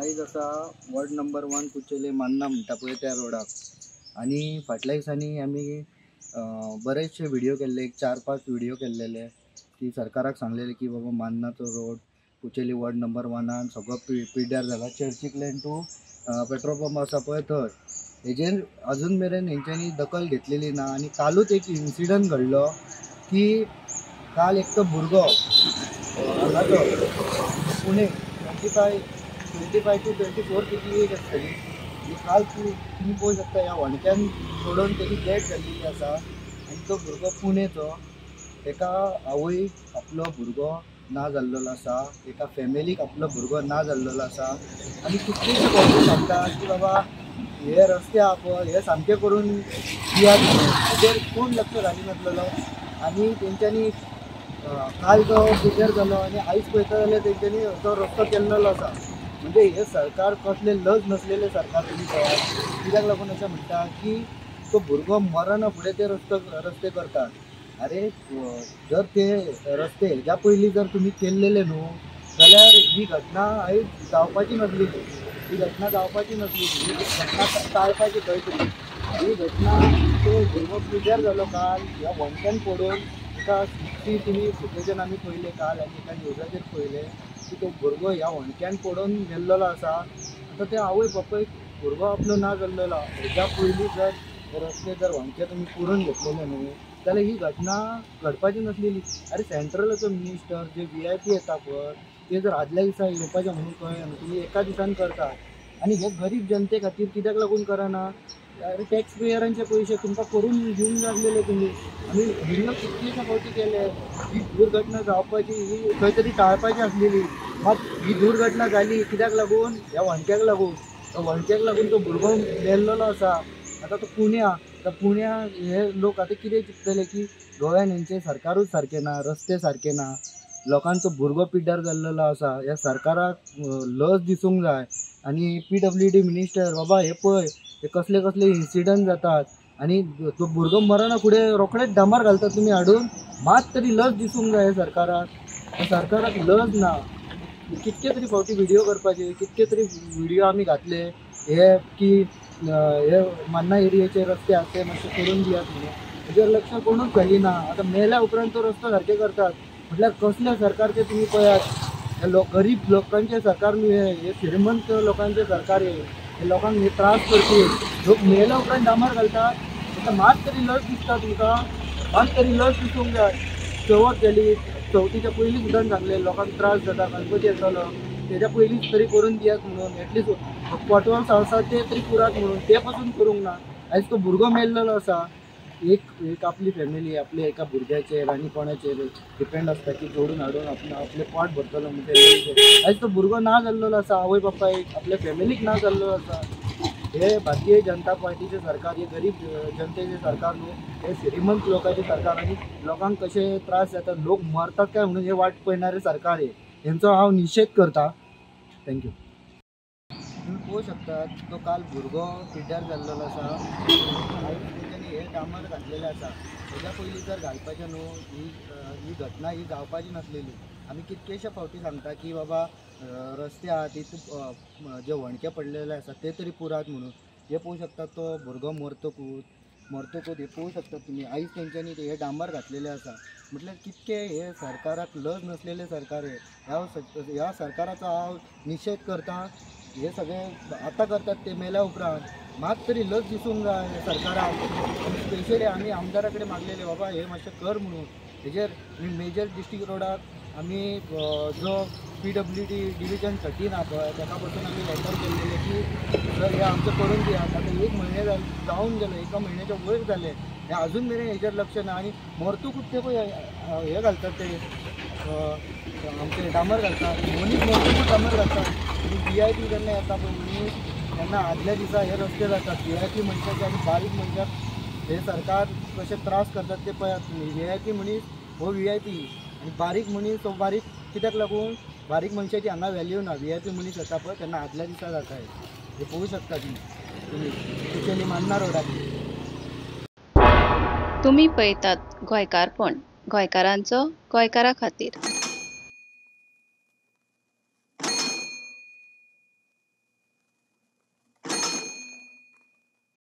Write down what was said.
आयज आसा ward number 1 Kucheli मान्ना म्हणटा पळय त्या रोडाक. आनी फाटल्या दिसांनी आमी बरेचशे व्हिडियो केल्ले, एक 4-5 व्हिडियो केल्लेले की सरकाराक सांगलेले की बाबा मान्नाचो रोड कुचेली वॉर्ड नंबर 1 सगळो पिड्ड्यार जाला, चर्चिकल्यान टू पेट्रोल पंप आसा पळय थंय. हेजेर अजून मेरेन हेंच्यांनी दखल घेतलेली ना. आनी कालूच एक इन्सिडंट घडलो की काल एक तो भुरगो हांगाचो पुणे 25 to 24 तेजी एज आसतली. आनी काल तुमी पळोवंक शकता ह्या व्हणक्यान सोडून तेजी डेथ जाल्लेली आसा. आनी तो भुरगो पुणेचो, एका आवयक आपलो भुरगो ना जाल्लेलो आसा, एका फॅमिलीक आपलो भुरगो ना जाल्लेलो आसा. आनी कितलेशे फावटी सांगता की बाबा हे रस्ते आहा पळय हे सामके करून दियात म्हणून, हेजेर कोण लक्ष घालिनासलेलो. आनी तेंच्यांनी काल तो पिड्ड्यार जालो आनी आयज पळयता जाल्यार तेंच्यांनी तो रस्तो केल्लो आसा. म्हणजे हे सरकार कसले लज नसलेले सरकार तुमी पळयात. कित्याक लागून अशें म्हणटा की तो भुरगो मरना फुडें ते रस्ते करतात. अरे जर ते रस्ते हेज्या पयलीं जर तुमी केल्लेले न्हू जाल्यार ही घटना आयज जावपाची नासली. ही घटना जावपाची नासली, ही घटना टाळपाची खंय तरी. ही घटना तो भुरगो पिड्ड्यार जालो काल ह्या व्हणक्यान पडून. एका CCTV फुटेजान आमी पळयलें काल आनी एका न्यूजाचेर पळयलें की तो भुरगो ह्या व्हणक्यान पडून मेल्लेलो आसा. आतां ते आवय बापायक भुरगो आपलो ना जाल्लेलो. हेज्या पयलीं जर रस्ते जर व्हणके तुमी पुरून घेतलेले न्हू जाल्यार ही घटना घडपाची नासलेली. अरे सेंट्रलाचो मिनिस्टर जे VIP येता पळय ते जर आदल्या दिसा येवपाचें म्हणून कळ्ळें न्हू तुमी एका दिसान करतात. आनी हे गरीब जनते खातीर कित्याक लागून करना? अरे टॅक्स पेयरांचे पयशे तुमकां करून दिवंक लागलेले तुमी. आमी व्हिडियो कितलेशे फावटी केले. ही दुर्घटना जावपाची ही खंय तरी टाळपाची आसलेली. मात ही दुर्घटना जाली कित्याक लागून? ह्या व्हणक्याक लागून. ह्या व्हणक्याक लागून तो भुरगो मेल्लेलो आसा. आतां तो पुण्या, आतां पुण्या हे लोक आतां कितें चिंततले की गोव्यान हेंचें सरकारूच सारकें ना, रस्ते सारके ना, लोकांचो भुरगो पिड्ड्यार जाल्लेलो आसा. ह्या सरकाराक लज दिसूंक जाय. आनी PWD minister बाबा हे पळय हे कसले कसले इन्सिडंट जातात आनी तो भुरगो मरना फुडें रोखडेच डांबर घालतात तुमी हाडून. मात तरी लज दिसूंक जाय सरकाराक. सरकाराक लज ना. कितके तरी फावटी व्हिडियो करपाचे, कितके तरी व्हिडियो आमी घातले हे की हे मान्ना एरियेचे रस्ते आसा ते मातशे करून दियात म्हणून. हेजेर लक्ष कोणूच घालिना. आतां मेल्या उपरांत तो रस्तो सारके करतात म्हटल्यार कसलें सरकार तें तुमी पळयात. हे लोक गरीब लोकांचें सरकार न्हू हें, हे श्रीमंत लोकांचें सरकार हें. हे लोकांक हे त्रास करपी लोक मेल्या उपरांत डांबर घालतात. आतां मात तरी लज दिसता तुमकां? मात तरी लज दिसूंक जाय. चवथ जाली, चवथीच्या पयलीं सुद्दां सांगलें लोकांक त्रास जाता, गणपती येतलो तेज्या पयलींच तरी करून दियात म्हणून, एटलिस्ट पोटहोल्स आसा ते तरी पुरात म्हणून, ते पासून करूंक ना. आयज तो भुरगो मेल्लेलो आसा. एक एक आपली फॅमिली आपल्या एका भुरग्याचेर आनी कोणाचेर डिपेंड आसता की जोडून हाडून आपलें पोट भरतलो म्हणून फॅमिलीचेर. आयज तो भुरगो ना जाल्लेलो आसा, आवय बापायक आपल्या फॅमिलीक ना जाल्लेलो आसा. हे भारतीय जनता पार्टीचें सरकार हे गरीब जनतेचें सरकार न्हू, हे श्रीमंत लोकांचें सरकार. आनी लोकांक कशे त्रास जाता, लोक मरतात काय म्हणून हे वाट पळयणारें सरकार हे. हेंचो हांव निशेध करता. Thank you. तुमी पळोवंक शकतात तो काल भुरगो पिड्ड्यार जाल्लेलो आसा. आयज तेंच्यांनी हे डांबर घातलेले आसा. हेज्या पयलीं जर घालपाचें न्हू ही घटना ही जावपाची नासलेली. आमी कितकेशे फावटी सांगता की बाबा रस्ते आहा तितून जे व्हणके पडलेले आसा ते तरी पुरात म्हणून. हे पळोवंक शकतात तो भुरगो मरतकूच हे पळोवंक शकतात तुमी. आयज तेंच्यांनी हे डांबर घातलेले आसा. म्हटल्यार कितके हे सरकाराक लज नसलेले सरकार हे. ह्या सरकाराचो हांव निशेध करता. हे सगळे आतां करतात ते मेल्या उपरांत मात तरी लज दिसूंक जाय सरकाराक. स्पेशली आमी आमदारा कडेन मागलेले बाबा हे मातशें कर म्हणून. हेजेर मेजर डिस्ट्रिक्ट रोडाक आमी जो PWD division 13 आहा पळय तेका पसून आमी लेटर केल्लेले की सर हे आमचें करून दियात. आतां एक म्हयने जावन गेलो, एका म्हयन्याच्या वयर जालें, हें अजून मेरेन हेजेर लक्ष ना. आनी मरतकूच ते पळय हे घालतात, ते आमचे डांबर घालतात, मनीस मरतकूच डांबर घालतात. आनी VIP जेन्ना येता पळय मनीस तेन्ना आदल्या दिसा हे रस्ते जातात. VIP मनशाचे आनी बारीक मनशाक हे सरकार कशे त्रास करतात ते पळयात तुमी. VIP मनीस हो VIP आनी बारीक मनीस हो बारीक. कित्याक लागून बारीक मनशाची हांगा व्हॅल्यू ना. VIP मनीस येता पळय तेन्ना आदल्या दिसा जाता. हे पळोवंक शकता तुमी कुचेली मान्ना रोडाचेर. तुमी पळयतात गोंयकारपण, गोंयकारांचो गोंयकारा खातीर.